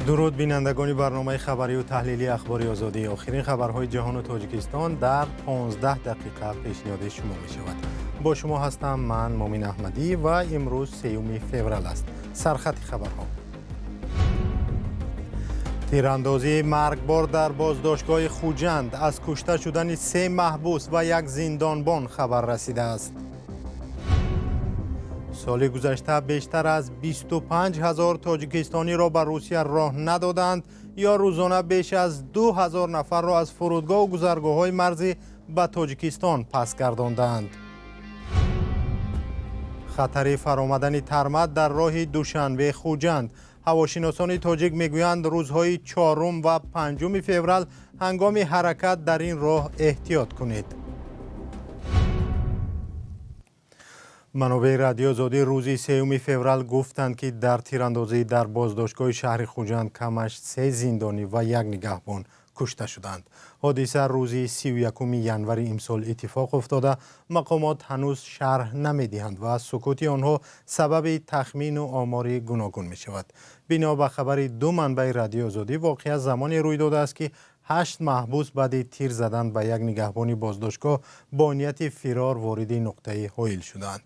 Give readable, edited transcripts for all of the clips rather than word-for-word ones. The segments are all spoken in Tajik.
Дуруд, бинандагони барномаи хабарию таҳлилии «Ахбори Озодӣ». Охирин хабарҳои ҷаҳону Тоҷикистон дар 15 дақиқа пешниҳоди шумо мешавад. Бо шумо ҳастам ман, Мумин Аҳмадӣ, ва имрӯз 3 феврал аст. Сархати хабарҳо: тирандозии маргбор дар боздоштгоҳи Хуҷанд, аз кушта шудани се маҳбус ва як зиндонбон хабар расидааст. Соли гузашта бештар аз 25 ҳазор тоҷикистониро ба Русия роҳ надоданд ё рӯзона беш аз 2 ҳазор нафарро аз фурудгоҳу гузаргоҳҳои марзӣ ба Тоҷикистон пас гардондаанд. Хатари фаромадани тармат дар роҳи Душанбе Хуҷанд. Ҳавошиносони тоҷик мегӯянд, рӯзҳои 4 ва 5 феврал ҳангоми ҳаракат дар ин роҳ эҳтиёт кунед. Манобеи Радиои Озодӣ рӯзи 3 феврал гуфтанд, ки дар тирандозӣ дар боздоштгоҳи шаҳри Хуҷанд камаш се зиндонӣ ва як нигаҳбон кушта шуданд. Ҳодиса рӯзи 31 январи имсол иттифоқ афтода, мақомот ҳанӯз шарҳ намедиҳанд ва сукути онҳо сабаби тахмину омори гуногун мешавад. Бино ба хабари ду манбаи Радиои Озодӣ, воқеа замоне рӯй додааст, ки ҳашт маҳбус баъди тир задан ба як нигаҳбони боздоштгоҳ бо нияти фирор вориди нуқтаи ҳоил шуданд.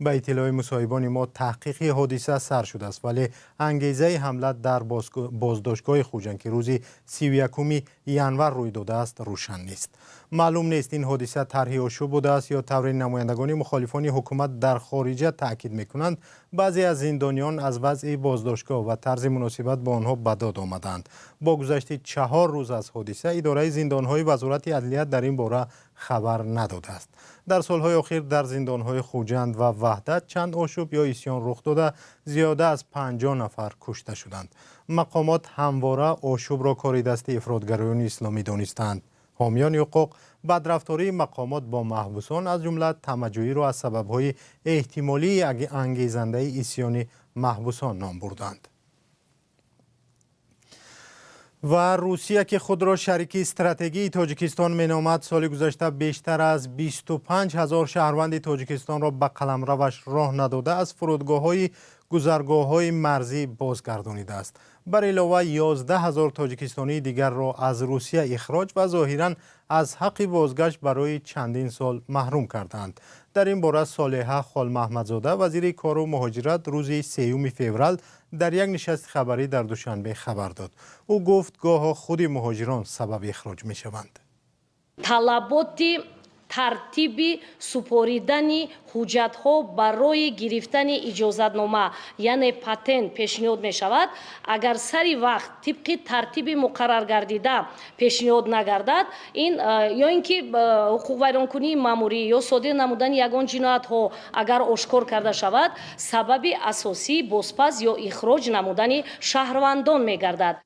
Ба иттилои мусоҳибони мо, таҳқиқи ҳодиса сар шудааст, вале ангезаи ҳамла дар боздоштгоҳи Хуҷанд, ки рӯзи 31 январ рӯй додааст, рӯшан нест. Маълум нест, ин ҳодиса тарҳи ошӯб будааст ё тавре намояндагони мухолифони ҳукумат дар хориҷа таъкид мекунанд, баъзе аз зиндониён аз вазъи боздоштгоҳ ва тарзи муносибат бо онҳо ба дод омаданд. Бо гузашти 4 рӯз аз ҳодиса идораи зиндонҳои Вазорати адлия дар ин бора хабар надодааст. Дар солҳои охир дар зиндонҳои Хуҷанд ва Ваҳдат чанд ошӯб ё исьён рух дода, зиёда аз 50 нафар кушта шуданд. Мақомот ҳамвора ошӯбро кори дасти ифротгароёни исломӣ донистаанд. Ҳомиёни ҳуқуқ бадрафтории мақомот бо маҳбусон, аз ҷумла тамаъҷӯиро, аз сабабҳои эҳтимолии ангезандаи исьёни маҳбусон ном бурданд. Ва Русия, ки худро шарики стратегии Тоҷикистон меномад, соли гузашта бештар аз 25 ҳазор шаҳрванди Тоҷикистонро ба қаламраваш роҳ надода, аз фурудгоҳҳои гузаргоҳҳои марзӣ бозгардонидааст. Бар илова, 11 ҳазор тоҷикистонии дигарро аз Русия ихроҷ ва зоҳиран аз ҳаққи бозгашт барои чандин сол маҳрум кардаанд. Дар ин бора Солиҳа Холмаҳмадзода, вазири кору муҳоҷират, рӯзи 3 феврал дар як нишасти хабарӣ дар Душанбе хабар дод. Ӯ гуфт, гоҳо худи муҳоҷирон сабаби ихроҷ мешаванд. Талаботи тартиби супоридани ҳуҷҷатҳо барои гирифтани иҷозатнома, яъне патент, пешниҳод мешавад. Агар сари вақт тибқи тартиби муқарраргардида пешниҳод нагардад, ин ё ин ки ҳуқуқвайронкунии маъмурӣ ё содир намудани ягон ҷиноятҳо агар ошкор карда шавад, сабаби асосии бозпас ё ихроҷ намудани шаҳрвандон мегардад.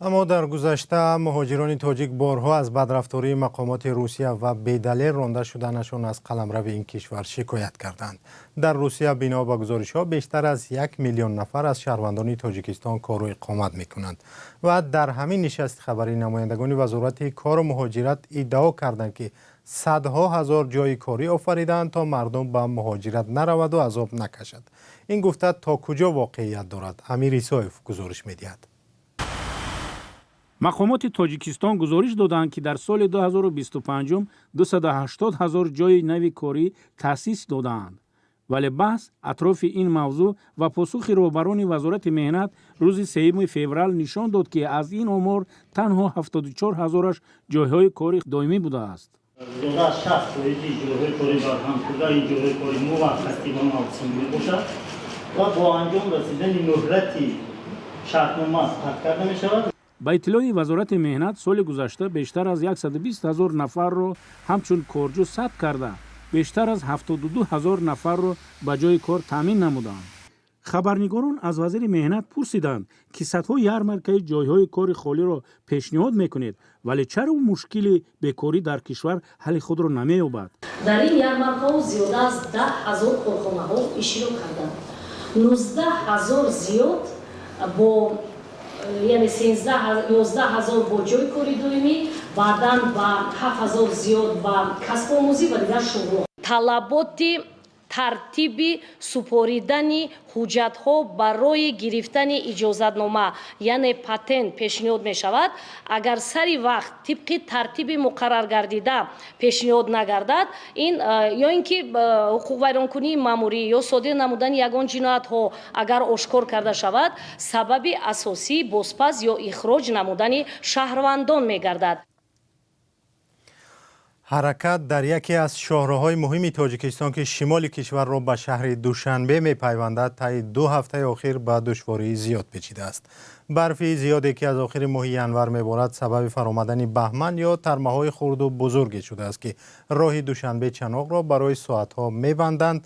Аммо дар гузашта муҳоҷирони тоҷик борҳо аз бадрафтории мақомоти Русия ва бедалел ронда шуданашон аз қаламрави ин кишвар шикоят карданд. Дар Русия, бино ба гузоришҳо, бештар аз 1 миллион нафар аз шаҳрвандони Тоҷикистон кору иқомат мекунанд. Ва дар ҳамин нишасти хабарӣ намояндагони Вазорати кору муҳоҷират иддао карданд, ки садҳо ҳазор ҷойи корӣ офаридаанд, то мардум ба муҳоҷират нараваду азоб накашад. Ин гуфта то куҷо воқеият дорад, Амир Исоев гузориш медиҳад. Мақомоти Тоҷикистон гузориш доданд, ки дар соли 2025 280 ҳазор ҷойи нави корӣ таъсис додаанд. Вале баҳс атрофи ин мавзӯъ ва посухи роҳбарони Вазорати меҳнат рӯзи 3 феврал нишон дод, ки аз ин омор танҳо 74 ҳазораш ҷойҳои кори доимӣ будааст. Зиёда аз 60 фоизи ҷойҳои кори барҳамшуда ин ҷойҳои кори муваққатӣ ва мавсимӣ мебошад ва бо анҷом расидани муҳлати шартнома қатъ карда мешавад. Ба иттилои Вазорати меҳнат, соли гузашта бештар аз 120 ҳазор нафарро ҳамчун корҷӯ сабт карда, бештар аз 72 ҳазор нафарро ба ҷойи кор таъмин намуданд. Хабарнигорон аз вазири меҳнат пурсиданд, ки садҳо ярмаркаи ҷойҳои кори холиро пешниҳод мекунед, вале чаро мушкили бекорӣ дар кишвар ҳалли худро намеёбад? Дар ин ярмаркаҳо зиёда аз 10 000 корхонаҳо иштирок карданд, 19 000 зиёд бо, яъне 11 000 бо ҷойи кори доимӣ, баъдан ба 7000 зиёд ба касбомӯзӣ ва дигар шуғлҳо. Талаботи Тартиби супоридани ҳуҷҷатҳо барои гирифтани иҷозатнома, яъне патент пешниҳод мешавад, агар сари вақт тибқи тартиби муқарраргардида пешниҳод нагардад, ин ё ин ки ҳуқуқвайронкунии маъмурӣ ё содир намудани ягон ҷиноятҳо агар ошкор карда шавад, сабаби асосии бозпас ё ихроҷ намудани шаҳрвандон мегардад. Ҳаракат дар яке аз шоҳроҳҳои муҳими Тоҷикистон, ки шимоли кишварро ба шаҳри Душанбе мепайвандад, таи 2 ҳафтаи охир ба душвории зиёд печидааст. Барфи зиёде, ки аз охири моҳи январ меборад, сабаби фаромадани баҳман ё тармаҳои хурду бузурге шудааст, ки роҳи Душанбе Чаноқро барои соатҳо мебанданд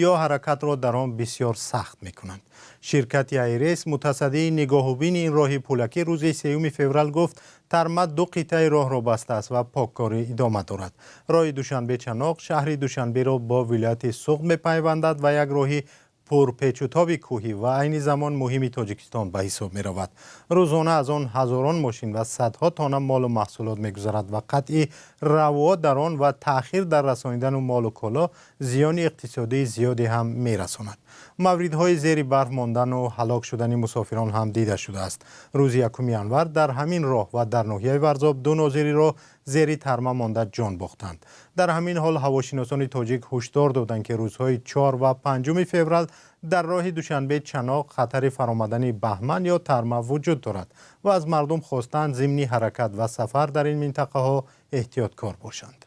ё ҳаракатро дар он бисёр сахт мекунанд. Ширкати Айрес, мутасаддии нигоҳубини ин роҳи пулакӣ, рӯзи 3 феврал гуфт, тарма ду қитъаи роҳро бастааст ва поккорӣ идома дорад. Роҳи Душанбе Чаноқ шаҳри Душанберо бо вилояти Суғд мепайвандад ва як роҳи пурпечутоби кӯҳӣ ва айни замон муҳими Тоҷикистон ба ҳисоб меравад. Рӯзона аз он ҳазорон мошин ва садҳо тонна молу маҳсулот мегузарад ва қатъи равот дар он ва таъхир дар расонидану молу коло зиёни иқтисодии зиёде ҳам мерасонад. Мавридҳои зери барф мондану ҳалок шудани мусофирон ҳам дида шудааст. Рӯзи 1 январ дар ҳамин роҳ ва дар ноҳияи Варзоб ду нозири роҳ зери тарма монда ҷон бохтанд. Дар ҳамин ҳол ҳавошиносони тоҷик ҳушдор доданд, ки рӯзҳои 4 ва 5 феврал дар роҳи Душанбе Чаноқ хатари фаромадани баҳман ё тарма вуҷуд дорад ва аз мардум хостанд, зимни ҳаракат ва сафар дар ин минтақаҳо эҳтиёткор бошанд.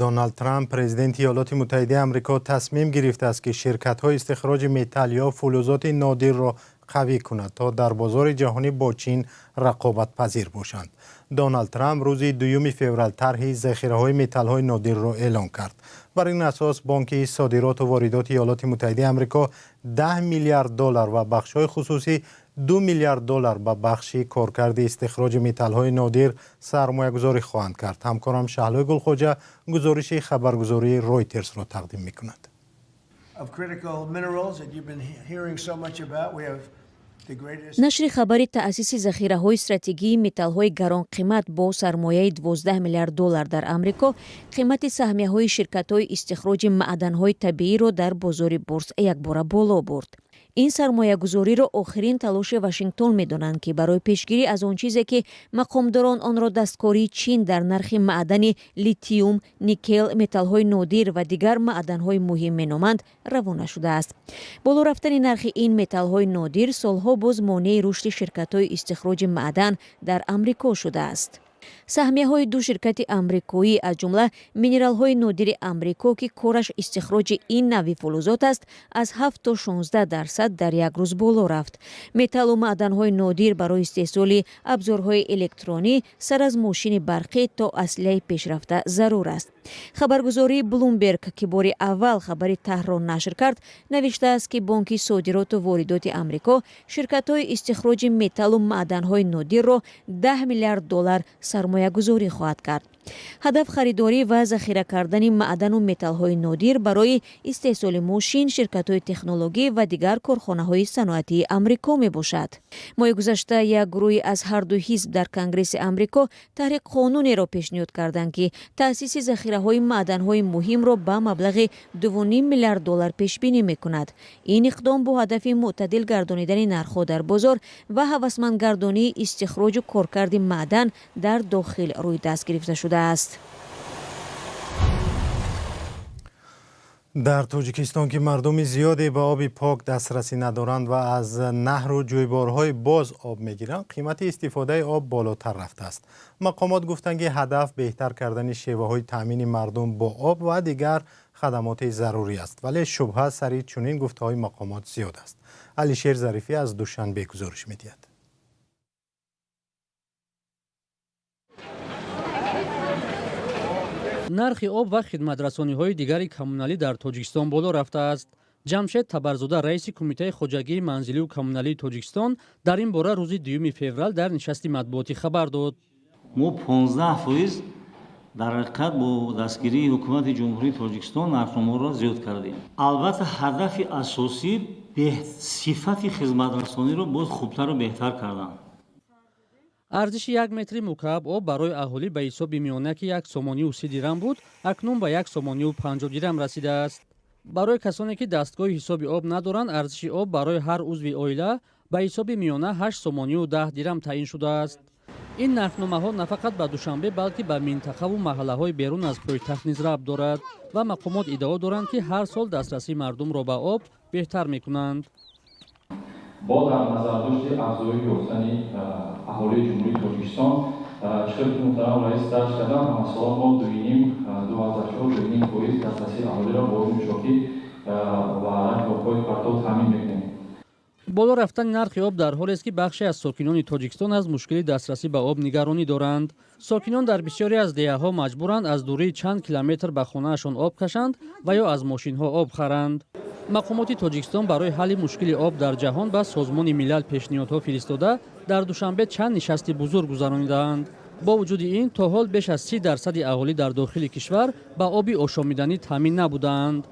Доналд Трамп, президенти Иёлоти Муттаҳидаи Амрико, тасмим гирифтааст, ки ширкатҳои истихроҷи металл ё фулузоти нодирро қавӣ кунад, то дар бозори ҷаҳонӣ бо Чин рақобатпазир бошанд. Доналд Трамп рӯзи 2 феврал тарҳи захираҳои металлҳои нодирро эълон кард. Бар ин асос Бонки содироту воридоти Иёлоти Муттаҳидаи Амрико 10 миллиард доллар ва бахшҳои хусусӣ 2 миллиард доллар ба бахши коркарди истихроҷи металлҳои нодир сармоягузорӣ хоҳанд кард. Ҳамкорам Шаҳлои Гулхоҷа гузориши хабаргузории Ройтерсро тақдим мекунад. Of critical minerals that you've been hearing so much about. We have the greatest. Нашри хабари таъсиси захираҳои стратегии металлҳои гаронқимат бо сармояи 12 миллиард доллар дар Амрико қимати саҳмияҳои ширкатҳои истихроҷи маъданҳои табииро дар бозори бурс якбора боло бурд. Ин сармоягузориро охирин талоши Вашингтон медонанд, ки барои пешгирӣ аз он чизе, ки мақомдорон онро дасткории Чин дар нархи маъдани литиум, никел, металлҳои нодир ва дигар маъданҳои муҳим меноманд, равона шудааст. Боло рафтани нархи ин металлҳои нодир солҳо боз монеи рушди ширкатҳои истихроҷи маъдан дар Амрико шудааст. Саҳмияҳои ду ширкати амрикоӣ, аз ҷумла Минералҳои нодири Амрико, ки кораш истихроҷи ин навъи фулузот аст, аз 7 то 16% дар як рӯз боло рафт. Металлу маъданҳои нодир барои истеҳсоли абзорҳои электронӣ, сар аз мошини барқӣ то аслиҳаи пешрафта, зарур аст. Хабаргузории Блумберг, ки бори аввал хабари тарҳро нашр кард, навиштааст, ки Бонки содироту воридоти Амрико ширкатҳои истихроҷи металлу маъданҳои нодирро 10 миллиард доллар сармоягузорӣ хоҳад кард. Ҳадаф харидорӣ ва захира кардани маъдану металлҳои нодир барои истеҳсоли мошин, ширкатҳои технологӣ ва дигар корхонаҳои саноатии Амрико мебошад. Моҳи гузашта як гурӯҳи аз ҳарду ҳизб дар Конгресси Амрико тарҳи қонунеро пешниҳод карданд, ки таъсиси захираҳои маъданҳои муҳимро ба маблағи 2,5 миллиард доллар пешбинӣ мекунад. Ин иқдом бо ҳадафи мӯътадил гардонидани нархҳо дар бозор ва ҳавасмандгардонии истихроҷу коркарди маъдан дар дохил рӯи даст гирифта шудааст. Дар Тоҷикистон, ки мардуми зиёде ба оби пок дастрасӣ надоранд ва аз наҳру ҷӯйборҳои боз об мегиранд, қимати истифодаи об болотар рафтааст. Мақомот гуфтанд, ки ҳадаф беҳтар кардани шеваҳои таъмини мардум бо об ва дигар хадамоти зарурӣ аст, вале шубҳа сари чунин гуфтаҳои мақомот зиёд аст. Алишер Зарифӣ аз Душанбе гузориш медиҳад. Нархи об ва хидматрасониҳои дигари коммуналӣ дар Тоҷикистон боло рафтааст. Ҷамшед Табарзода, раиси Кумитаи хоҷагии манзилию коммуналии Тоҷикистон, дар ин бора рӯзи 2 феврал дар нишасти матбуотӣ хабар дод. Мо 15% дар ҳақиқат бо дастгирии Ҳукумати Ҷумҳурии Тоҷикистон нархномаро зиёд кардем. Албатта, ҳадафи асосӣ сифати хизматрасониро боз хубтару беҳтар кардан. Арзиши як метри мукааб об барои аҳолӣ ба ҳисоби миёна, ки 1 сомонию 30 дирам буд, акнун ба 1 сомонию 50 дирам расидааст. Барои касоне, ки дастгоҳи ҳисоби об надоранд, арзиши об барои ҳар узви оила ба ҳисоби миёна 8 сомонию 10 дирам таъин шудааст. Ин нархномаҳо на фақат ба Душанбе, балки ба минтақаву маҳаллаҳои берун аз пойтахт низ рабт дорад ва мақомот иддао доранд, ки ҳар сол дастрасии мардумро ба об беҳтар мекунанд. Бо дар назардошти афзоиш ёфтани аҳолии Ҷумҳурии Тоҷикистон, чӣ ки муҳтарам раис дарҷ кардам, ҳамасола мо дуюним, 2,4, 2,5% дастрасии аҳолиро бо оби нӯшокӣ ва обҳои партов таъмин мекунем. Боло рафтани нархи об дар ҳолест, ки бахше аз сокинони Тоҷикистон аз мушкили дастрасӣ ба об нигаронӣ доранд. Сокинон дар бисёре аз деҳаҳо маҷбуранд аз дурии чанд километр ба хонаашон об кашанд ва ё аз мошинҳо об харанд. Мақомоти Тоҷикистон барои ҳалли мушкили об дар ҷаҳон ба Созмони Милал пешниҳодҳо фиристода, дар Душанбе чанд нишасти бузург гузаронидаанд. Бо вуҷуди ин, то ҳол беш аз 30% аҳолӣ дар дохили кишвар ба оби ошомиданӣ таъмин набудаанд.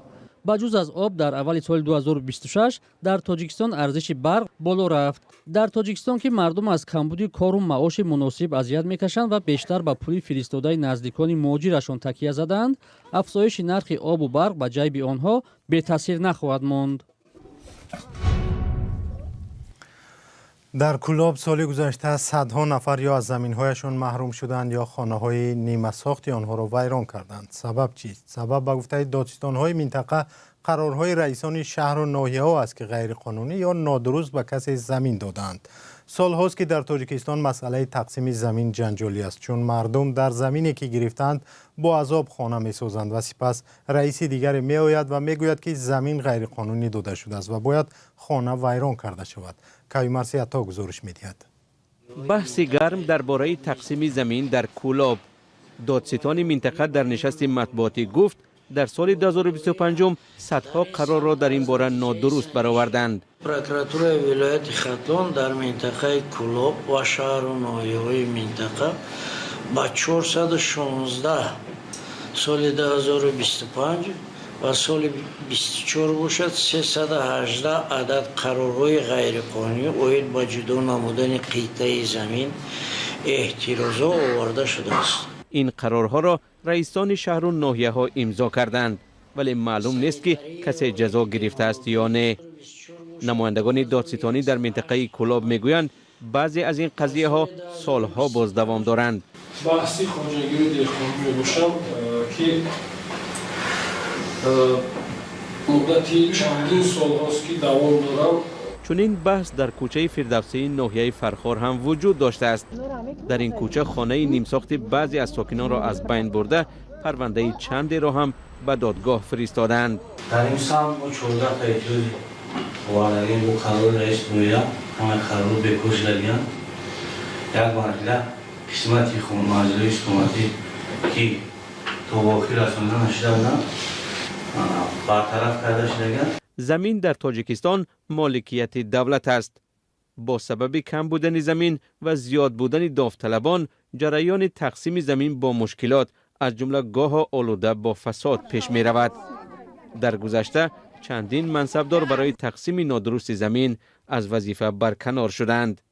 Ба ҷуз аз об, дар аввали соли 2026 дар Тоҷикистон арзиши барқ боло рафт. Дар Тоҷикистон, ки мардум аз камбуди кору маоши муносиб азият мекашанд ва бештар ба пули фиристодаи наздикони муҳоҷирашон такя задаанд, афзоиши нархи обу барқ ба ҷайби онҳо бетаъсир нахоҳад монд. Дар Кӯлоб соли гузашта садҳо нафар ё аз заминҳояшон маҳрум шуданд, ё хонаҳои нимасохти онҳоро вайрон карданд. Сабаб чист? Сабаб, ба гуфтаи додситонҳои минтақа, қарорҳои раисони шаҳру ноҳияҳо аст, ки ғайриқонунӣ ё нодуруст ба касе замин додаанд. Солҳост, ки дар Тоҷикистон масъалаи тақсими замин ҷанҷолӣ аст, чун мардум дар замине, ки гирифтаанд, бо азоб хона месозанд ва сипас раиси дигаре меояд ва мегӯяд, ки замин ғайриқонунӣ дода шудааст ва бояд хона вайрон карда шавад. Каюмарси Ато гузориш медиҳад. Баҳси гарм дар бораи тақсими замин дар Кӯлоб. Додситони минтақа дар нишасти матбуотӣ гуфт, дар соли 2025 садҳо қарорро дар ин бора нодуруст бароварданд. Прокуратураи вилояти Хатлон дар минтақаи Кӯлоб ва шаҳру ноҳияҳои минтақа ба 416 соли 2025 ва соли 24 бошад, 318 адад қарорҳои ғайриқонунӣ оид ба ҷудо намудани қитъаи замин эътирозҳо оварда шудааст. Ин қарорҳоро раисони шаҳру ноҳияҳо имзо карданд, вале маълум нест, ки касе ҷазо гирифтааст ё не. Намояндагони додситонӣ дар минтақаи Кӯлоб мегӯянд, баъзе аз ин қазияҳо солҳо боз давом доранд. Баҳси хоҷагию деҳқонӣ мебошам, ки муддати чандин солҳост, ки давом дорам. Чунин баҳс дар кӯчаи Фирдавсии ноҳияи Фархор ҳам вуҷуд доштааст. Дар ин кӯча хонаи нимсохти баъзе аз сокинонро аз байн бурда, парвандаи чандеро ҳам ба додгоҳ фиристодаанд. Дар ин самт мо 14 та эътироз овардагем бо қарори раиси ноҳия. Ҳамаи қарорҳо бекор шудагиянд. Як марҳила қисмати манзилҳои истиқоматӣ, ки то ба охир расонида нашуда буданд, бартараф карда шудагиянд. Замин дар Тоҷикистон моликияти давлат аст. Бо сабаби кам будани замин ва зиёд будани довталабон, ҷараёни тақсими замин бо мушкилот, аз ҷумла гоҳо олуда бо фасод, пеш меравад. Дар гузашта чандин мансабдор барои тақсими нодурусти замин аз вазифа барканор шуданд.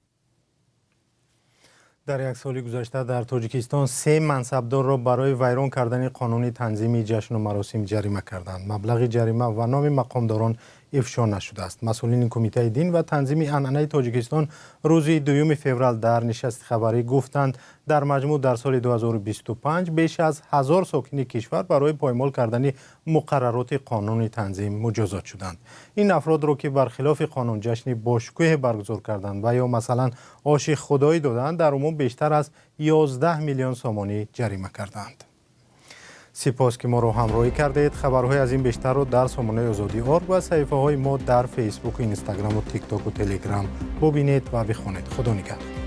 Дар як соли гузашта дар Тоҷикистон се мансабдорро барои вайрон кардани қонуни танзими ҷашну маросим ҷарима карданд. Маблағи ҷарима ва номи мақомдорон ифшо нашудааст. Масъулини Кумитаи дин ва танзими анъанаи Тоҷикистон рӯзи 2 феврал дар нишасти хабарӣ гуфтанд, дар маҷмӯъ дар соли 2025 беш аз 1000 сокини кишвар барои поймол кардани муқаррароти қонуни танзим муҷозот шуданд. Ин афродро, ки бар хилофи қонун ҷашни бошукӯҳе баргузор карданд ва ё масалан оши худоӣ доданд, дар умум бештар аз 11 миллион сомонӣ ҷарима карданд. Сипос, ки моро ҳамроҳӣ кардед. Хабарҳои аз ин бештарро дар сомонаи Озодӣ орг ва саҳифаҳои мо дар Фейсбуку, Инстаграму, Тиктоку, Телеграм бубинед ва бихонед. Худо нигаҳдор.